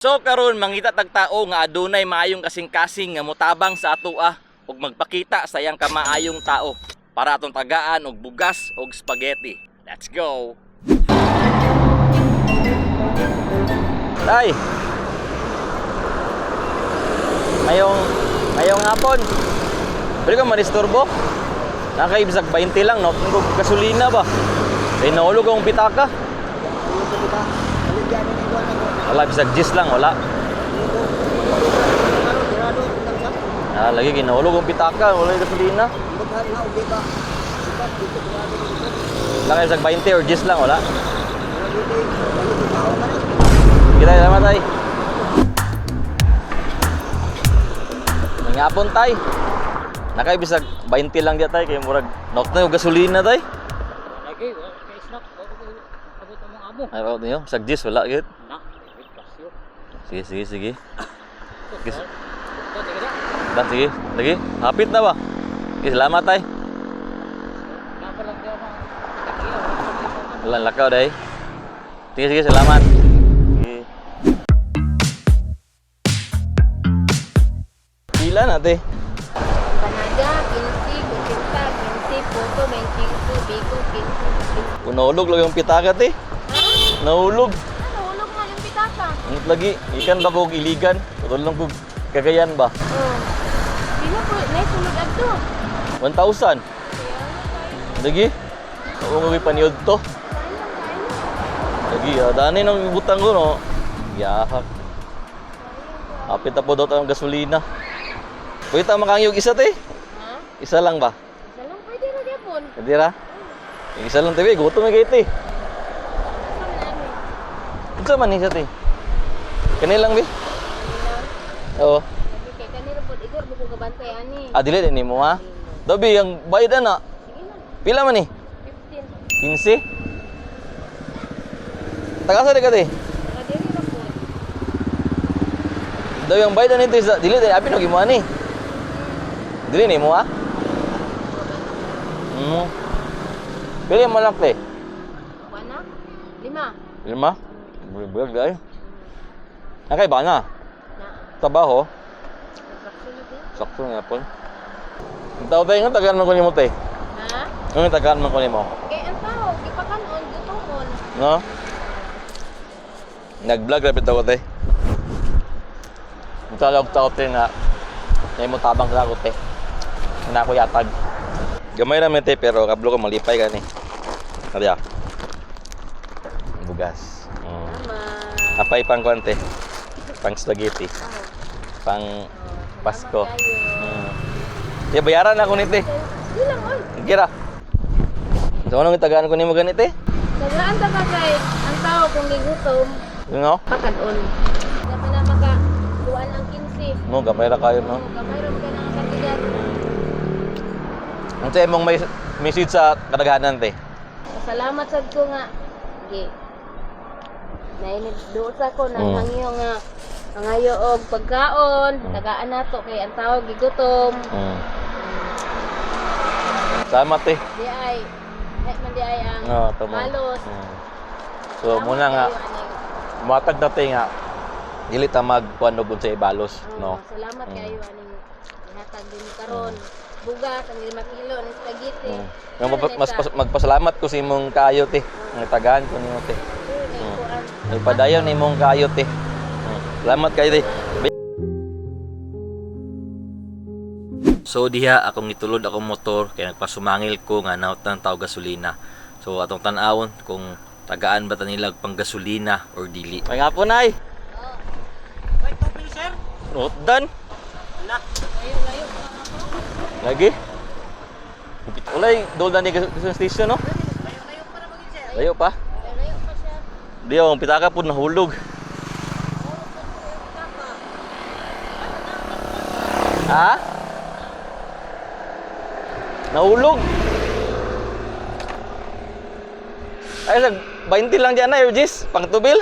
So karon mangita tag tao nga adunay maayong kasing-kasing nga motabang sa atoa ug magpakita sa iyang kamaayong tao para atong tagaan og bugas og spaghetti. Let's go. Tay. Mayong mayong hapon. Pwede ka manisturbo? Nakaibsag 20 lang, no? Kung gasolina ba? Eh, nahulog akong pitaka. Wala, bisag gis lang, wala. Ah, lagi kinahulog ang pitaka, wala yung gasolina. Wala kayo bisag 20 or gis lang, wala. Kita salamat tay. Nangapon tay. Nakaibisag 20 lang diya tay kay murag nok na yung gasolina tay. Lagi, wala kay snack, abot among amo. Ay raw niyo, bisag gis wala gyud. Na, wait pasyo. Sige, sige, sige. Gis, Ito, sige na. dan sige, lagi. Hapit na ba? Sige, salamat tay. Napa lang daw mga tagiya, wala pa lang. Wala lakaw day. Sige, sige, salamat. Sige. Pila na te? Panaga, 15, 80, 15, puto, 25, biko, 15, 15. Nahulog lang yung pitaka te. Nahulog. Ah, nahulog man yung pitaka. Ang lagi, ikan ba kog iligan? Tutulong kog Cagayan ba? Oh. Sino po, naisulod adto. 1,000. Kaya tayo. Lagi. Oo nga paniod to. Sayang, sayang. Lagi, ah, dani nang butang ko no. Yahak. Apit na po daw tayong gasolina. Pwede tayo makangiyog isa te. Ha? Isa lang ba? Isa lang pwede ra gyapon. Hindi ra? Yung isa lang te, gutom na kayo te. Asa man ani? Unsa man ni siya te? Kani lang bi? Kanila. Oo. Lagi kay kanila pod igor buko gabantay ani. Ah, dili din nimo ha. Dobi ang bayad ana. Sige na. Pila man ni? 15. 15. Taga sa di ka te? Taga diri ra pod. Daw yung bayad nito sa dili din apin og imo ani. Dili nimo ha. Pili mo lang te. Kuan na? Lima. Lima. Bulag dai. Nakay ba na? Na. Trabaho. Sakto na gyud. Sakto nga pon. Taw tayo nga tagaan man ko nimo te. Ha? Nga tagaan man ko nimo. Kay ang tao gipakanon gutomon. No? Nag-vlog rapid ako te. Ang talog tao te nga na mo tabang sa ako te. Na ako yatag. Gamay ra man te pero kablo ko malipay gani. Kaya. Bugas. Tama. Apay pang kuan te. Pang spaghetti. Pang Oh, Pasko. salamat kayo. Ya bayaran ako ni te. Di lang oy. Kira. So anong itagaan ko nimo ganit te? Tagaan ta ka kay ang tao kung gigutom, You know? pakanon. Dapat na maka kuan ang 15. No, gamay ra kayo no. Oo, gamay ra man ka ng kantidad. Ang sa imong may message sa kadaghanan te. Pasalamat sad ko nga gi nainit duot sa ko nang hangyo nga mangayo og pagkaon, tagaan nato kay ang tao gigutom. Salamat te. Di ay di man di ay ang Oo, tama. halos. So Salamat muna nga kayo, aning. matag na te nga dili ta magkuan og unsay ibalos, Oo, no. Salamat kayo aning gihatag din karon. Bugas ang 5 kilo ng spaghetti. Nga mas magpasalamat ko sa imong kayo te. Nga tagaan ko nimo te. Nagpadayon imong kayo te. Salamat kayo te. So diha akong gitulod akong motor kay nagpasumangil ko nga nautan tao gasolina. So atong tan-awon kung tagaan ba ta nila og panggasolina or dili. May nga po nay. Wait, tubig sir. Rotdan. Ala. Lagi. Walay dol na ni gasoline station no. Layo-layo para maging sir. Layo pa. Layo pa siya. Di ang pitaka po nahulog. Ha? Nahulog. Ay, sag 20 lang dyan na, Ergis. Pangtubil.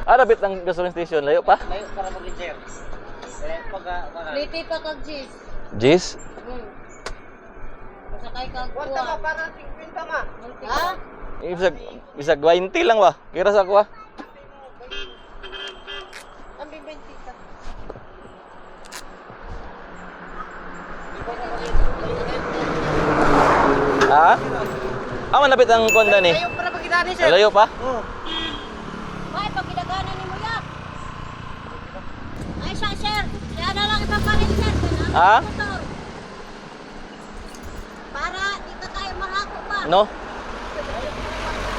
Ah, rabit ang gasoline station. Layo pa. Layo para maging sir. Eh, pag Pliti pa kag Gis. Jis? Pasakay kag Kwarta ma para 50 ma. Ha? Bisag bisag 20 lang ba? Kira sa ako ah. Ang 20 ka. Ha? Ah, malapit ang konda ni. Ayaw para pagkita ni sir. Layo pa? Oh. Ay, pagkidaganan ni mo ya. Ay, siya, sir. Siya na lang ipapalit, sir. Kailangan Ha? ng motor. Para dito tayo mahako pa. No?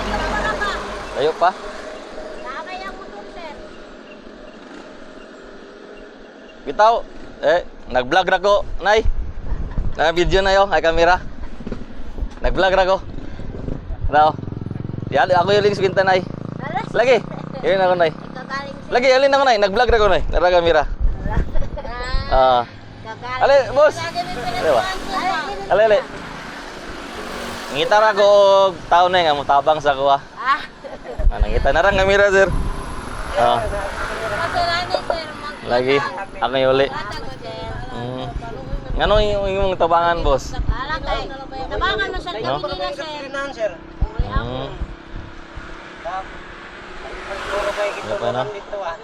Layo pa na ba? Layo pa? Tama yung motor, sir. Bitaw. Eh, nag-vlog ra ko, nay. Na video na yo, ay kamera. Nag-vlog ra ko. Raw. Yan, ako yung links pinta nay. Alas. Lagi. Yun ako nay. Ikaw galing, sir. Lagi, alin ako nay. Nag-vlog ra ko nay. Nara kamera. Ah. Kagaling. Ale, boss. Lagi may Ale ba? pinagkuhan, sir. Ale, ale. Ngita ra ko og tao na nga motabang sa kuha. Ah. Ah, nangita na ra ang kamera, sir. Ah, Pasalamat, sir. lagi. Ako yung uli. Matag, sir. Ngano yung imong tabangan, boss? Ala kay. Tabangan mo sir No? kami nila, sir. Kinahan sir. Puro kay Ano pa, no? dito ah.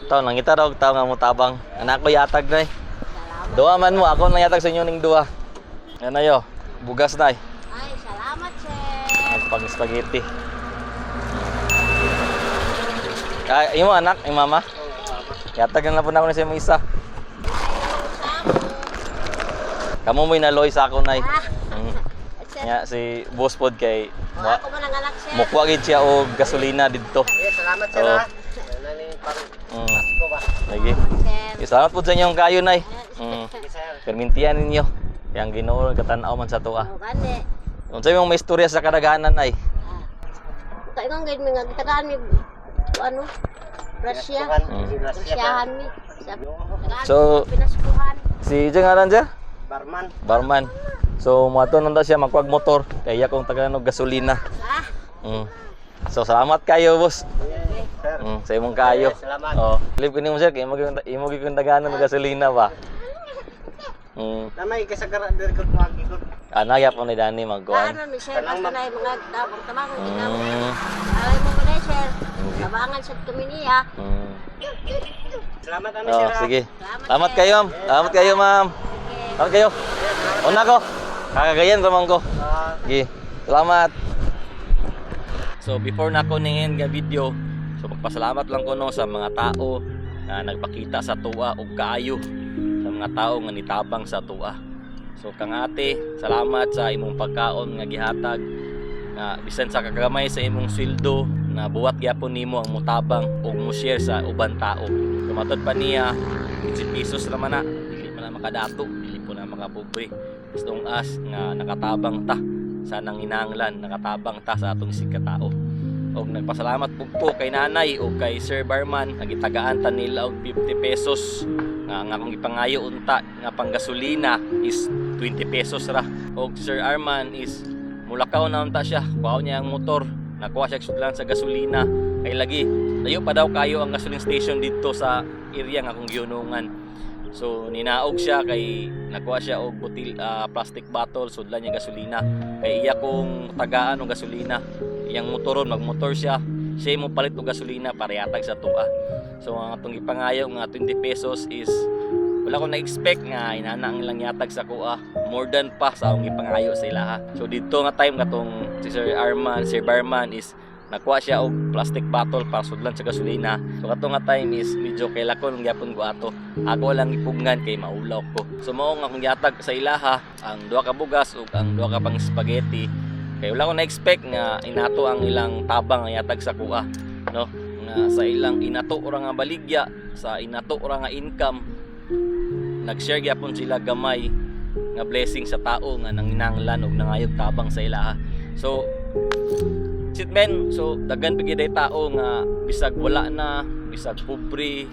Tao, nangita raw og tao nga motabang. Anak ko yatag na eh. Duha man mo, ako nang yatag sa inyo ning duha. Ano yo? Bugas na eh. Ay, salamat, sir. Pang spaghetti. Ay, imo anak, yung mama. Yatag na lang po na ako na sa imong isa. Kamu mo'y naloy sa ako nay. Sir, Nga si boss pod kay wala ko man ang anak, sir. mukuha gid siya og gasolina didto. Eh, salamat sir Oo. ah. Ano ni parang ko ba? Lagi. Sir. Eh, salamat po sa inyong kayo nay. Sige sir. Permintian ninyo. Yang Ginoo katanaw man sa tuwa. Oh, gani. Unsa imong may istorya sa kadaghanan ay? Ah. Kay nga gid mi nga gitagaan mi ano? Russia. Rusyahan mi. Sa tagaan So- mi pinaskuhan. Si Jeng aran sir? Barman. Barman. So moadto nanda siya magkuwag motor kay iya kong tagaan og gasolina. Ah, So salamat kayo, boss. Sir. Sa imong kayo. Eh, salamat. Oh, live ko nimo sir kay imo imo gyud kong taganon og gasolina ba. Namay kasagara diri ko pagi ko. Ana gyapon ni Dani magkuan. Ano mi sir, basta na yung mga tabang tabangan ginamo. Alay mo ko na sir. Tabangan sad kami niya. Salamat ami Oh, sir. ah. sige. Salamat, Salamat sir. kayo, ma'am. Salamat kayo, ma'am. Sige. Salamat kayo. Una ko. Kakagayan ramang ko. Ah. Sige. Salamat. So before na ako ningin nga video, so magpasalamat lang ko no sa mga tao nga nagpakita sa tuwa og kaayo sa mga tao nga nitabang sa tuwa. So kang ate, salamat sa imong pagkaon nga gihatag nga bisan sa kagamay sa imong sweldo na buwat gyapon nimo ang mutabang ug mo share sa uban tao. Tumatod pa niya 15 pesos naman na, dili man na makadato, dili po na makapobre. As long as nga nakatabang ta sa nanginanglan, nakatabang ta sa atong sikatao. Og nagpasalamat pug ko kay nanay o kay Sir Barman, nagitagaan ta nila og 50 pesos nga ang akong gipangayo unta nga panggasolina is 20 pesos ra. Og si Sir Arman is mulakaw na unta siya, kuha niya ang motor, nakuha siya sudlan sa gasolina. Kay lagi layo pa daw kayo ang gasoline station dito sa area nga akong giyunungan. So ninaog siya kay nakuha siya og butil ah, plastic bottle sudlan niya gasolina. Kay iya kong tagaan og gasolina. Iyang motoron magmotor siya. Siya mo palit og gasolina para yatag sa tuwa. So ang atong gipangayo nga 20 pesos is wala ko na-expect nga inana ang ilang yatag sa kuha. More than pa sa akong gipangayo sa ilaha. So dito nga time katong si Sir Arman, Sir Barman is nakuha siya og plastic bottle para sudlan sa gasolina. So kato nga time is medyo kailakon gyapon ko ato. Ako lang ipugngan kay maulaw ko. So mao nga akong yatag sa ilaha ang duha ka bugas ug ang duha ka pang spaghetti. Kay wala ko na-expect nga inato ang ilang tabang nga yatag sa kuha, no? Nga sa ilang inato ra nga baligya, sa inato ra nga income, nag-share gyapon sila gamay nga blessing sa tao nga nanginanglan og nangayog tabang sa ilaha. So sit men, so daghan pa gyud ay tao nga bisag wala na, bisag pobre,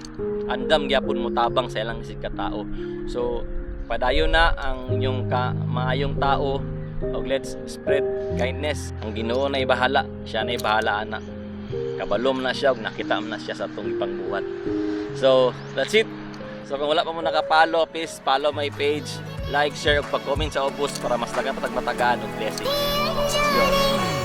andam gyapon mo tabang sa ilang isig ka tao. So padayon na ang inyong ka maayong tao og let's spread kindness. Ang Ginoo na bahala, siya na bahala ana. Kabalom na siya ug nakita na siya sa atong ipangbuhat. So, that's it. So kung wala pa mo nakapalo, please follow my page, like, share, ug pag-comment sa ubos para mas dagan patag matagaan og blessings. Let's go.